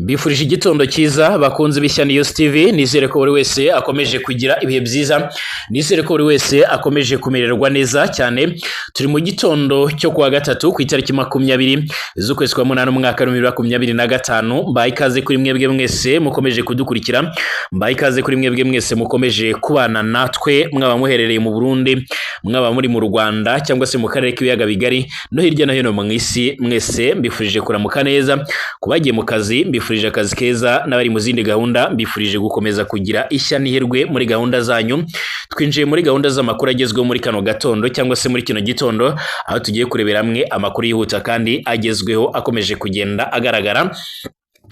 Mbifurije igitondo cyiza bakunze b'Ishya News TV. Nizere ko buri wese akomeje kugira ibihe byiza, nizere ko buri wese akomeje kumererwa neza cyane. Turi mu gitondo cyo kuwa gatatu ku itariki 20 z'ukwezi kwa munani, umwaka 2025. Mbaye ikaze kuri mwebwe mwese mukomeje kudukurikira, mbaye ikaze kuri mwebwe mwese mukomeje kubana natwe, mwaba muherereye mu Burundi, mwaba muri mu Rwanda cyangwa se mu karere k'ibiyaga bigari no hirya no hino mu isi. Mwese mbifurije kuramuka neza. Ku bagiye mu kazi, mbifurije akazi keza, n'abari mu zindi gahunda mbifurije gukomeza kugira ishya n'ihirwe muri gahunda zanyu. Twinjiye muri gahunda z'amakuru agezweho muri kano gatondo cyangwa se muri kino gitondo, aho tugiye kurebera hamwe amakuru yihuta kandi agezweho akomeje kugenda agaragara.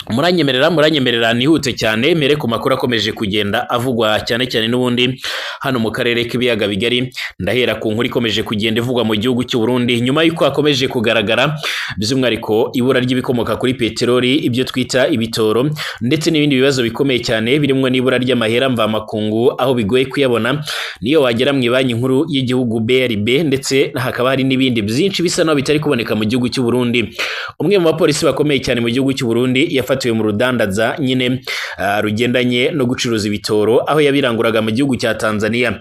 Muranyemerera nihute cyane mere ku makuru akomeje kugenda avugwa cyane cyane n'ubundi hano mu karere k'ibiyaga bigari. Ndahera ku nkuru ikomeje kugenda ivugwa mu gihugu cy'u Burundi, nyuma y'uko hakomeje kugaragara by'umwihariko ibura ry'ibikomoka kuri peteroli, ibyo twita ibitoro, ndetse n'ibindi bibazo bikomeye cyane birimo n'ibura ry'amahera mvamakungu, aho bigoye kuyabona niyo wagera mu Banki Nkuru y'igihugu BRB, ndetse hakaba hari n'ibindi byinshi bisa naho bitari kuboneka mu gihugu cy'u Burundi. Umwe mu bapolisi bakomeye cyane mu gihugu cy'u Burundi yafatiwe mu rudandaza nyine rugendanye no gucuruza ibitoro, aho yabiranguraga mu gihugu cya Tanzania.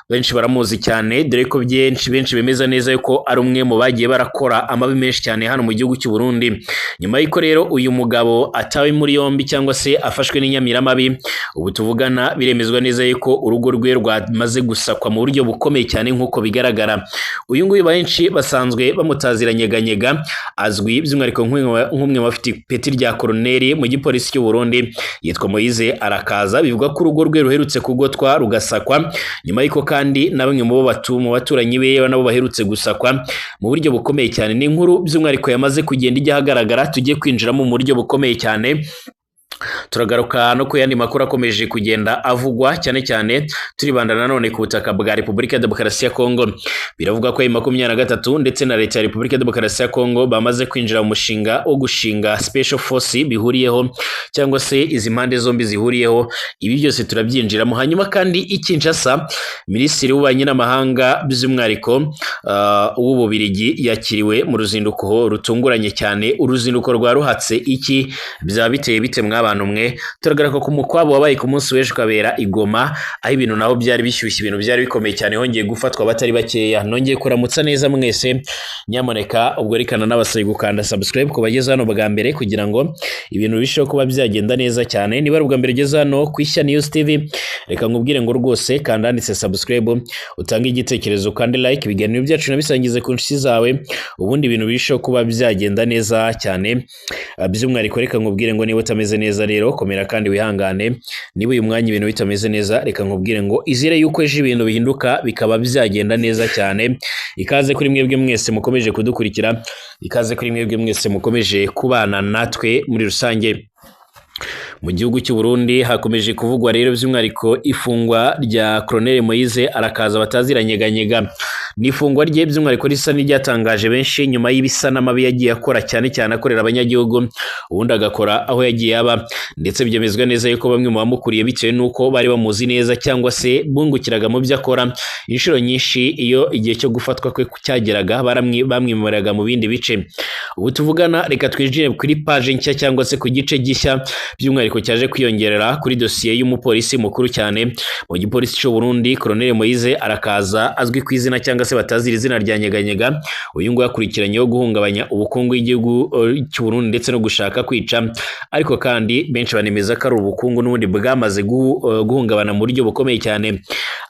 Benshi baramuzi cyane, dore ko byinshi benshi bemeza neza yuko ari umwe mu bagiye barakora amabi menshi cyane hano mu gihugu cy'u Burundi. Nyuma y'uko rero uyu mugabo atawe muri yombi cyangwa se afashwe n'inyamiramabi, ubu tuvugana biremezwa neza yuko urugo rwe rwamaze gusakwa mu buryo bukomeye cyane. Nk'uko bigaragara, uyu nguyu benshi basanzwe bamutazira Nyeganyega, azwi by'umwihariko nk'umwe mu bafite ipeti rya koroneri mu gipolisi cy'u Burundi, yitwa Moise Arakaza. Bivugwa ko urugo rwe ruherutse kugotwa rugasakwa, nyuma y'uko kandi na bamwe mu bo mu baturanyi be nabo baherutse gusakwa mu buryo bukomeye cyane. Ni inkuru by'umwihariko yamaze kugenda ijya ahagaragara, tugiye kwinjiramo mu buryo bukomeye cyane. Turagaruka no ku yandi makuru akomeje kugenda avugwa cyane cyane, turibanda nanone ku butaka bwa Repubulika ya Demokarasi ya Kongo. Biravuga ko M23 ndetse na leta ya Repubulika ya Demokarasi ya Kongo bamaze kwinjira mu mushinga wo gushinga special force bihuriyeho, cyangwa se izi mpande zombi zihuriyeho. Ibi byose turabyinjiramo. Hanyuma kandi i Kinshasa, Minisitiri w'Ububanyi n'Amahanga by'umwihariko w'Ububirigi yakiriwe mu ruzinduko rutunguranye cyane. Uruzinduko rwa ruhatse iki? Byaba biteye bite mw'abantu mwe? Turagaruka ku mukwabo wabaye ku munsi w'ejo ukabera i Goma, aho ibintu naho byari bishyushye, ibintu byari bikomeye cyane, hongeye gufatwa abatari bakeya. Nongeye kuramutsa neza mwese. Nyamuneka ubwo rekana n'abasabye gukanda subscribe ku bageze hano bwa mbere, kugira ngo ibintu birusheho kuba byagenda neza cyane. Niba ari ubwa mbere ugeze hano ku Ishya News TV, reka nkubwire ngo rwose kanda handitse subscribe, utange igitekerezo, kandi like ibiganiro byacu, nabisangize ku nshuti zawe, ubundi ibintu birusheho kuba byagenda neza cyane. By'umwihariko reka nkubwire ngo niba utameze neza rero, komera kandi wihangane. Niba uyu mwanya ibintu bitameze neza, reka nkubwire ngo izere yuko ejo ibintu bihinduka bikaba byagenda neza cyane. Ikaze kuri mwebwe mwese mukomeje kudukurikira, ikaze kuri mwebwe mwese mukomeje kubana natwe muri rusange. Mu gihugu cy'u Burundi hakomeje kuvugwa rero by'umwihariko ifungwa rya Colonel Moise Arakaza batazira Nyeganyega. Ni ifungwa rye by'umwihariko risa n'iryatangaje benshi, nyuma y'ibisa n'amabi yagiye akora, cyane cyane akorera abanyagihugu, ubundi agakora aho yagiye aba, ndetse byemezwa neza yuko bamwe mu bamukuriye, bitewe n'uko bari bamuzi neza cyangwa se bungukiraga mu byo akora, inshuro nyinshi iyo igihe cyo gufatwa kwe cyageraga bamwimuriraga mu bindi bice. Ubu tuvugana, reka twinjire kuri page nshya cyangwa se ku gice gishya by'umwihariko cyaje kwiyongerera kuri dosiye y'umupolisi mukuru cyane mu gipolisi cy'u Burundi, Colonel Moise Arakaza, azwi ku izina cyangwa se batazira izina rya Nyeganyega. Uyu nguyu akurikiranyeho guhungabanya ubukungu bw'igihugu cy'u Burundi ndetse no gushaka kwica, ariko kandi benshi banemeza ko ari ubukungu n'ubundi bwamaze guhungabana mu buryo bukomeye cyane.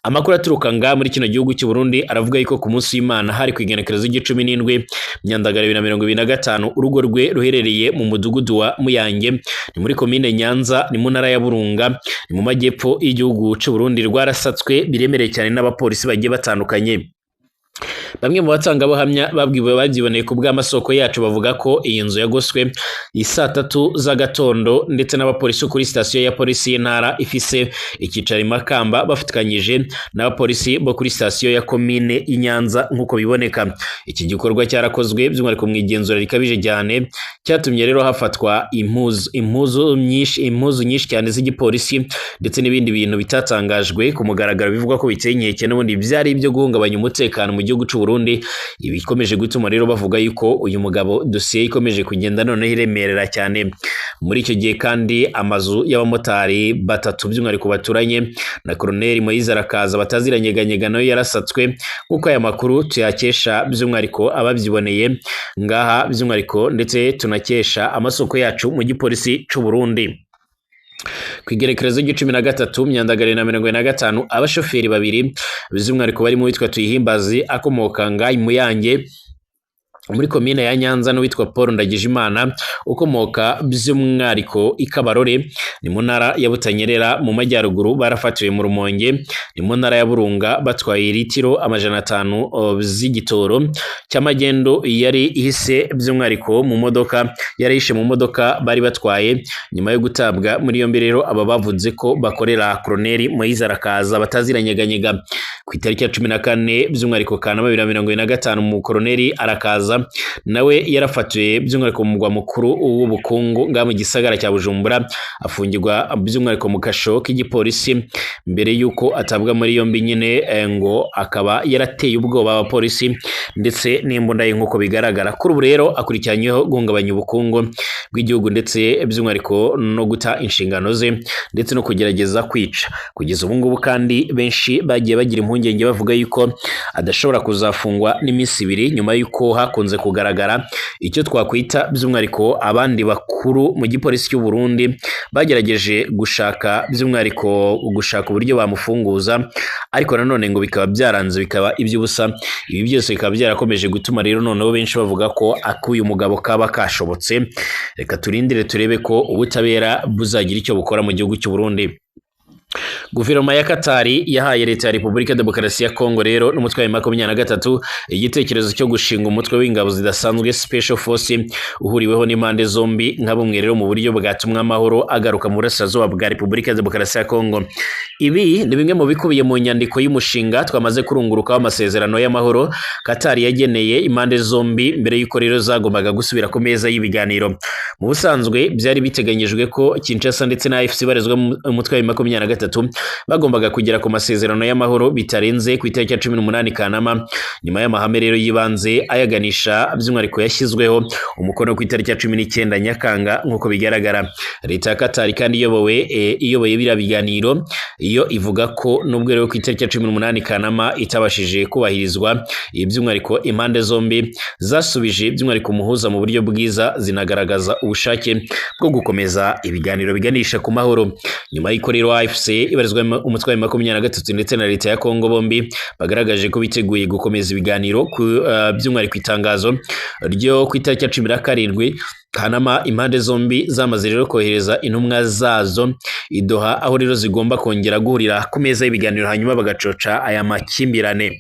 Amakuru aturuka nga muri kino gihugu cy'u Burundi aravuga yuko ku munsi w'Imana, hari ku igenekerezo ry'icumi n'indwi Myandagaro 2025, urugo rwe ruherereye mu mudugudu wa Muyange, ni muri komine Nyanza, ni mu ntara ya Burunga, ni mu majyepfo y'igihugu cy'u Burundi, rwarasatswe biremereye cyane n'abapolisi bagiye batandukanye. Bamwe mu batangabuhamya babwiwe babyiboneye ku bw'amasoko yacu bavuga ko iyi nzu yagoswe saa 3 z'agatondo, ndetse n'abapolisi kuri sitasiyo ya polisi y'intara ifise icyicaro i Makamba, bafatikanyije n'abapolisi bo kuri sitasiyo ya komine y'Inyanza. Nk'uko biboneka, iki gikorwa cyarakozwe by'umwihariko mu igenzura rikabije cyane, cyatumye rero hafatwa impuzu nyinshi cyane z'igipolisi, ndetse n'ibindi bintu bitatangajwe ku mugaragaro bivugwa ko biteye inkeke n'ubundi byari ibyo guhungabanya umutekano mu gihugu cy'u. cy'u Burundi. Ibikomeje gutuma rero bavuga yuko uyu mugabo dosiye ikomeje kugenda noneho iremerera cyane. Muri icyo gihe kandi amazu y'abamotari batatu by'umwihariko baturanye na Colonel Moise Arakaza bataziranyeganyega nayo yarasatswe, nk'uko aya makuru tuyakesha by'umwihariko ababyiboneye ngaha by'umwihariko, ndetse tunakesha amasoko yacu mu gipolisi cy'u Burundi. Ku igerekerezo ry'icumi na gatatu Myandagaro na 45, abashoferi babiri by'umwihariko barimo uwitwa Tuyihimbazi akomoka ngaha Muyange muri komine ya Nyanza n'uwitwa Paul Ndagijimana ukomoka by'umwihariko i Kabarore ni mu ntara ya Butanyerera mu majyaruguru, barafatiwe mu Rumonge ni mu ntara ya Burunga batwaye litiro 500 z'igitoro cy'amagendo yari ihise by'umwihariko mu modoka, yari ihishe mu modoka bari batwaye. Nyuma yo gutabwa muri yombi rero aba bavuze ko bakorera Colonel Moise Arakaza bataziranyeganyega. Ku itariki ya 14 by'umwihariko Kanama 2025, mu Colonel Arakaza nawe yarafatiwe by'umwihariko mu mugwa mukuru w'ubukungu ngaha mu gisagara cya Bujumbura, afungirwa by'umwihariko mu kasho k'igipolisi mbere y'uko atabwa muri yombi nyine, ngo akaba yarateye ubwoba abapolisi ndetse n'imbunda ye nk'uko bigaragara. Kuri ubu rero akurikiranyweho guhungabanya ubukungu bw'igihugu ndetse by'umwihariko no guta inshingano ze ndetse no kugerageza kwica. Kugeza ubu ngubu kandi benshi bagiye bagira impungenge bavuga yuko adashobora kuzafungwa n'iminsi ibiri, nyuma y'uko hakunze kugaragara icyo twakwita by'umwihariko abandi bakuru mu gipolisi cy'u Burundi bagerageje gushaka by'umwihariko gushaka uburyo bamufunguza, ariko nanone ngo bikaba byaranze bikaba iby'ubusa. Ibi byose bikaba byarakomeje gutuma rero noneho benshi bavuga ko akuyu mugabo kaba kashobotse. Reka turindire turebe ko ubutabera buzagira icyo bukora mu gihugu cy'u Burundi. Guverinoma ya Katari yahaye leta ya Repubulika Demokarasi ya Kongo rero n'umutwe wa 23 igitekerezo cyo gushinga umutwe w'ingabo zidasanzwe Special Force uhuriweho n'impande zombi nka bumwe rero mu buryo bwatumwa amahoro agaruka mu burasirazuba bwa Repubulika Demokarasi ya Kongo. Ibi ni bimwe mu bikubiye mu nyandiko y'umushinga twamaze kurungurukaho amasezerano y'amahoro Katari yageneye impande zombi mbere y'uko rero zagombaga gusubira ku meza y'ibiganiro. Mu busanzwe byari biteganyijwe ko Kinshasa ndetse na AFC barezwa umutwe wa 23 bagombaga kugera ku masezerano y'amahoro bitarenze ku itariki ya 18 Kanama, nyuma y'amahame rero yibanze ayaganisha by'umwihariko yashyizweho umukono ku itariki ya 19 Nyakanga nk'uko bigaragara. Leta ya Katari kandi iyoboye biriya biganiro iyo ivuga ko nubwo rero ku itariki ya 18 Kanama itabashije kubahirizwa, by'umwihariko impande zombi zasubije by'umwihariko umuhuza mu buryo bwiza, zinagaragaza ubushake bwo gukomeza ibiganiro biganisha ku mahoro. Nyuma y'uko rero AFC ibarizwa umutwe wa 23 ndetse na leta ya Kongo bombi bagaragaje ko biteguye gukomeza ibiganiro by'umwihariko itangazo ryo ku itariki ya 17 Kanama, impande zombi zamaze rero kohereza intumwa zazo i Doha, aho rero zigomba kongera guhurira ku meza y'ibiganiro hanyuma bagacoca aya makimbirane.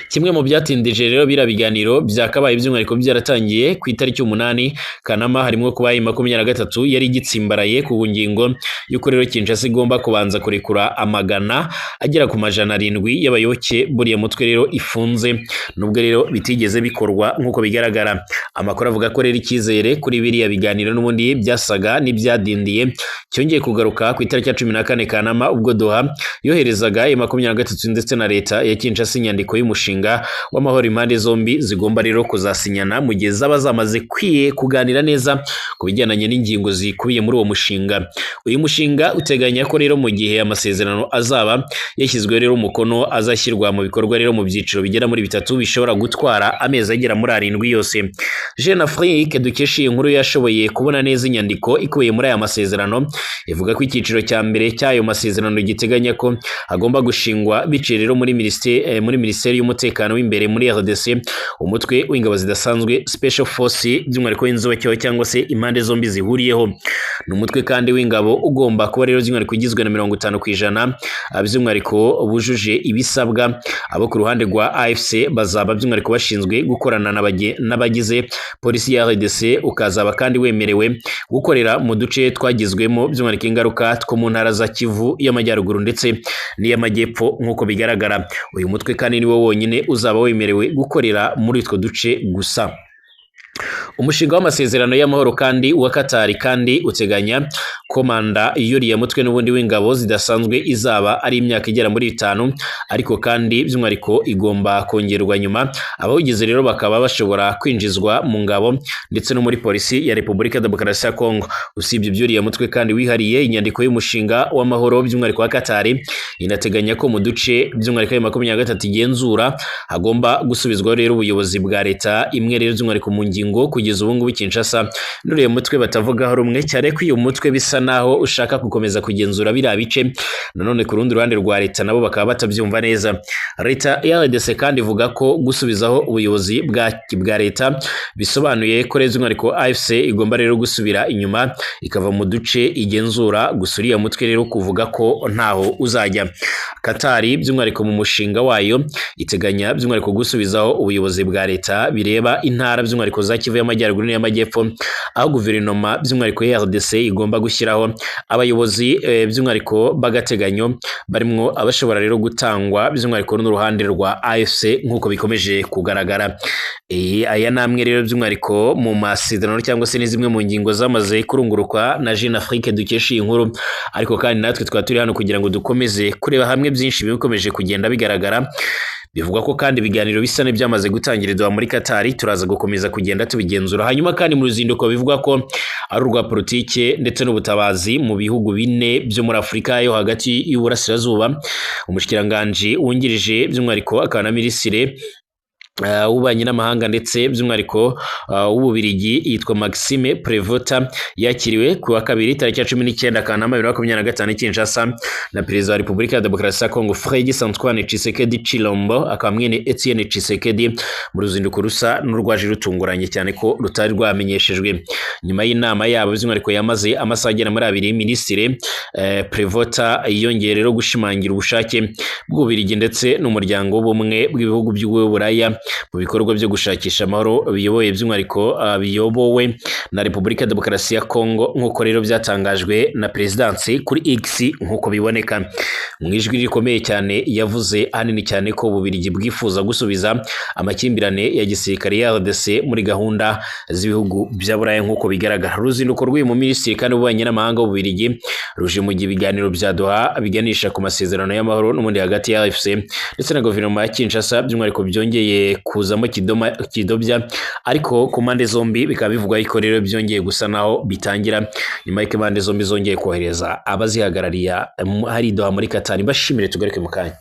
Kimwe mu byatindije rero biriya biganiro byakabaye by'umwihariko byaratangiye ku itariki 8 Kanama, harimo kuba 23 yari igitsimbaraye ku ngingo y'uko rero Kinshasa igomba kubanza kurekura amagana agera ku 700 y'abayoboke buriya mutwe rero ifunze, nubwo rero bitigeze bikorwa nk'uko bigaragara. Amakuru avuga ko rero icyizere kuri biriya biganiro n'ubundi byasaga n'ibyadindiye cyongeye kugaruka ku itariki ya 14 Kanama, ubwo Doha yoherezaga 23 ndetse na leta ya Kinshasa inyandiko y'umushinga w'amahoro impande zombi zigomba rero kuzasinyana mu gihe zaba zamaze kuganira neza ku bijyanye n'ingingo zikubiye muri uwo mushinga. Uyu mushinga uteganya ko rero mu gihe amasezerano azaba yashyizwe rero umukono azashyirwa mu bikorwa rero mu byiciro bigera muri bitatu bishobora gutwara amezi agera muri 7 yose. Jeune Afrique dukesha iyi nkuru yashoboye kubona neza inyandiko ikubiye muri aya masezerano, ivuga ko icyiciro cya mbere cy'ayo masezerano giteganya ko agomba gushingwa biciye rero muri minisiteri y'umutekano w'imbere muri RDC umutwe w'ingabo zidasanzwe Special Force by'umwihariko w'inzobacyo cyangwa se impande zombi zihuriyeho. Ni umutwe kandi w'ingabo ugomba kuba rero by'umwihariko ugizwe na 50% by'umwihariko bujuje ibisabwa. Abo ku ruhande rwa AFC bazaba by'umwihariko bashinzwe gukorana n'abagize polisi ya RDC, ukazaba kandi wemerewe gukorera mu duce twagizwemo by'umwihariko ingaruka two mu ntara za Kivu y'Amajyaruguru ndetse n'iy'Amajyepfo nk'uko bigaragara. Uyu mutwe kandi niwo wonyine uzaba wemerewe gukorera muri utwo duce gusa. Umushinga w'amasezerano y'amahoro kandi wa Qatar kandi uteganya ko manda y'uriya mutwe n'ubundi w'ingabo zidasanzwe izaba ari imyaka igera muri 5, ariko kandi by'umwihariko igomba kongerwa nyuma. Abawugize rero bakaba bashobora kwinjizwa mu ngabo ndetse no muri polisi ya Repubulika Demokarasi ya Kongo. Usibye iby'uriya mutwe kandi wihariye, inyandiko y'umushinga w'amahoro by'umwihariko wa Qatar inateganya ko mu duce by'umwihariko ya 23 igenzura hagomba gusubizwaho rero ubuyobozi bwa leta imwe rero by'umwihariko mu ngingo kugeza ubu ngubu Kinshasa n'uriya mutwe batavugaho rumwe, cyane ko uyu mutwe bisa naho ushaka gukomeza kugenzura biriya bice. Nanone ku rundi ruhande rwa leta nabo bakaba batabyumva neza. Leta ya RDC kandi ivuga ko gusubizaho ubuyobozi bwa leta bisobanuye ko rero by'umwihariko AFC igomba rero gusubira inyuma ikava mu duce igenzura, gusa uriya mutwe rero kuvuga ko ntaho uzajya. Qatar by'umwihariko mu mushinga wayo iteganya by'umwihariko gusubizaho ubuyobozi bwa leta bireba intara by'umwihariko za Kivu y'Amajyaruguru n'iy'Amajyepfo, aho guverinoma by'umwihariko ya RDC igomba gushyiraho abayobozi by'umwihariko b'agateganyo barimo abashobora rero gutangwa by'umwihariko n'uruhande rwa AFC nk'uko bikomeje kugaragara. Aya namwe rero by'umwihariko mu masezerano cyangwa se ni zimwe mu ngingo zamaze kurungurukwa na Jeune Afrique dukesha iyi nkuru, ariko kandi natwe twaba turi hano kugira ngo dukomeze kureba hamwe byinshi bikomeje kugenda bigaragara. Bivugwa ko kandi ibiganiro bisa n'ibyamaze gutangirizwa muri Qatar, turaza gukomeza kugenda tubigenzura. Hanyuma kandi mu ruzinduko bivugwa ko ari urwa politike ndetse n'ubutabazi mu bihugu bine byo muri Afurika yo hagati y'Uburasirazuba, umushikiranganji wungirije by'umwihariko akaba na minisitiri w'ububanyi n'amahanga ndetse by'umwihariko w'Ububirigi yitwa Maxime Prevota yakiriwe ku wa kabiri tariki ya 19 Kanama 2025 Kinshasa na Perezida wa Repubulika ya Demokarasi ya Kongo Félix Antoine Tshisekedi Tshilombo, akaba mwene Etienne Tshisekedi, mu ruzinduko rusa n'urwaje rutunguranye cyane ko rutari rwamenyeshejwe. Nyuma y'inama yabo by'umwihariko yamaze amasaha agera muri 2, Minisitiri Prevota yongeye rero gushimangira ubushake bw'Ububirigi ndetse n'umuryango w'ubumwe bw'ibihugu by'Uburaya mu bikorwa byo gushakisha amahoro biyoboye by'umwihariko biyobowe na Repubulika Demokarasi ya Kongo, nk'uko rero byatangajwe na Perezidansi kuri X nk'uko biboneka. Mu ijwi rikomeye cyane yavuze ahanini cyane ko Ububirigi bwifuza gusubiza amakimbirane ya gisirikare ya RDC muri gahunda z'ibihugu bya Buraya nk'uko bigaragara. Uruzinduko rw'uyu muminisitiri kandi w'ububanyi n'amahanga w'Ububirigi ruje mu gihe ibiganiro bya Doha biganisha ku masezerano y'amahoro n'ubundi hagati ya AFC ndetse na guverinoma ya Kinshasa by'umwihariko byongeye kuzamo kidobya, ariko ku mpande zombi bikaba bivugwa ko rero byongeye gusa naho bitangira nyuma y'uko impande zombi zongeye kohereza abazihagarariye hari Doha muri Qatar. Bashimire, tugaruke mu kanya.